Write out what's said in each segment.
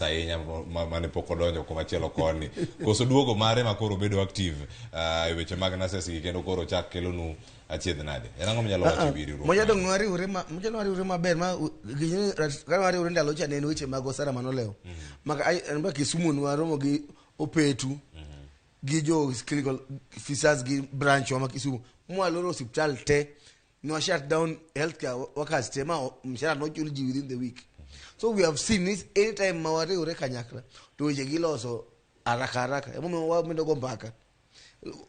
Ahinya mane pok odonjo kumachielo koni koso duogo mare ma koro obedo active e weche mag nurses gi kendo koro chak kelonu achiedh nade en ang'o minyalo wacho e wi riwruok? Moja dong nwariwre ma moja nwariwre maber ma ginyini ka nwariwre ndalo cha ne en weche mag osara manolewo. Maka an ba Kisumu nwaromo gi Opetu gi jo clinical officers gi branch wa ma Kisumu mwaloro osiptal te nwa shut down healthcare workers te ma mshahara nochul ji within the week. So we have seen this anytime ma wariwre kanyakla to weche giloso haraka haraka. Emomiyo wamedo go mbaka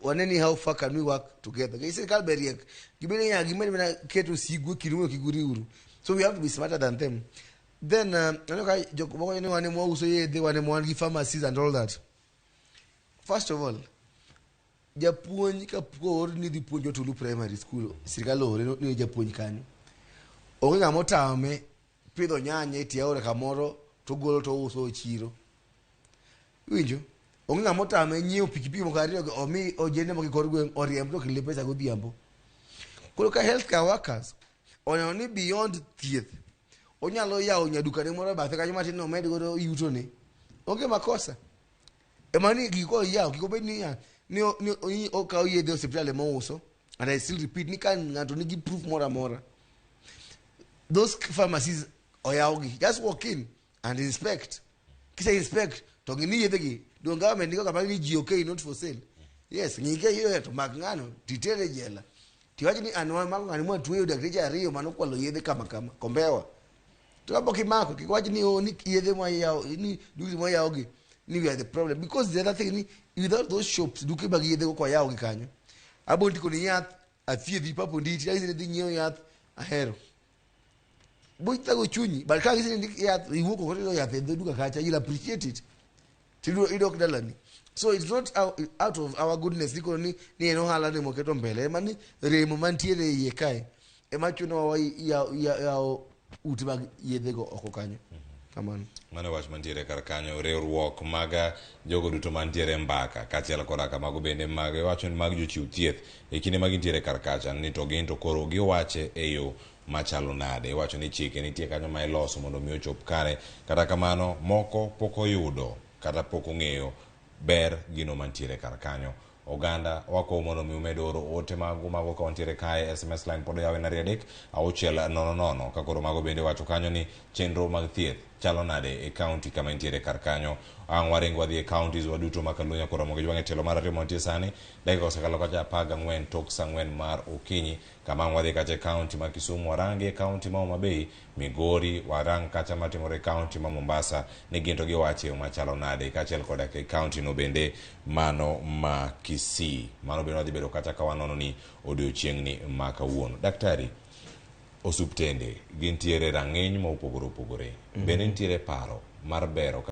wane ni how far can we work together. Gi sirikal be riek gibende nyaka gimed mana keto sigu e kindu mondo kik uriwru. So we have to be smarter than them. Then aneno ka jok moko ni wan ema wauso yedhe, wan ema wan gi pharmacies and all that. First of all, japuonj ka oor ni dhi puonjo Tulu Primary School, sirikal oore ni japuonj kanyo, onge ng'ama otame pidho nyanya e tie aora kamoro to ogolo to ouso e chiro. Iwinjo? Onge ng'ama otame nyiewo pikipiki moko ariyo go omi ojende moko e kor gweng' oriemb to okelne pesa godhiambo. Koro ka healthcare workers oneno ni beyond thieth onyalo yawo nyadukane moro e bathe kanyo matin omed godo yutone, onge makosa. Ema ni gik koyawo kik obed niya ni okawo yedhe e osiptal ema ouso. And I still repeat ni ka ng'ato nigi proof moro amora, those pharmacies oyawgi, just walk in and inspect. Kise inspect to ng'i ni yedhe gi dong government niko kama ni ji okay not for sale. Yes, ng'i ka iyudo to mak ng'ano titere e jela. Tiwach ni an wamako ng'ani mwatueyo dakteche ariyo manokwalo yedhe kama kama Kombewa. To kapok imako kik wach ni oh, ni yedhe mwayawo ni dukni mwayawo gi ni we are the problem, because the other thing ni without those shops, duke mag yedhe go kwayawo gi kanyo abo ndiko ni yath athiedhi papo nditi anyisi ni dhi nyiewo yath ahero bo thago chunyi, but ka anyisi ni ndik yath iwuok oko tiyudo yath e dho duka kacha, you'll appreciate it tiyudo idok dalani. So it's not out of our goodness ni koro ni en ohala ni moketo mbele ema ni remo mantiere e iye kae ema chunowa yawo ute mag yedhego oko kanyo kamano. Mano wach mantiere kar kanyo. Riwruok mag jogo duto mantiere e mbaka kaachiel koda ka mago bende mag iwacho ni mag jochiw thieth e kinde ma gintiere kar kacha ni to gin to koro giwache e yo machalo nade. Iwacho ni chike nitie kanyo ma iloso mondo mi ochop kare, kata kamano moko pok oyudo kata pok ong'eyo ber gino mantiere kar kanyo. Oganda wakwayo mondo mi umed oro ote magu mago ka wantiere kae. SMS line pod oyaw en 23600 ka koro mago bende wacho kanyo ni chenro mag thieth chalo nade e county kama intiere kar kanyo. Ang' waring wadhi e counties waduto ma Kaluo nyaka Ramogi Jwang' e tielo mar ariyo mantie sani dakika osekalo kacha 14 tok saa 4 mar okinyi kama ang' wadhi kacha e county ma Kisumu, warangi e county ma Homa Bay, Migori, warang kacha matimore e county ma Mombasa ni gin to giwacho e yo machalo nade kaachiel koda e county no bende mano ma Kisii. Mano bende wadhi bedo kacha ka wanono ni odiochieng'ni ma kawuono. Daktari, osuptende gintiere rang'iny ma opogore opogore. Bende nitiere paro mar bero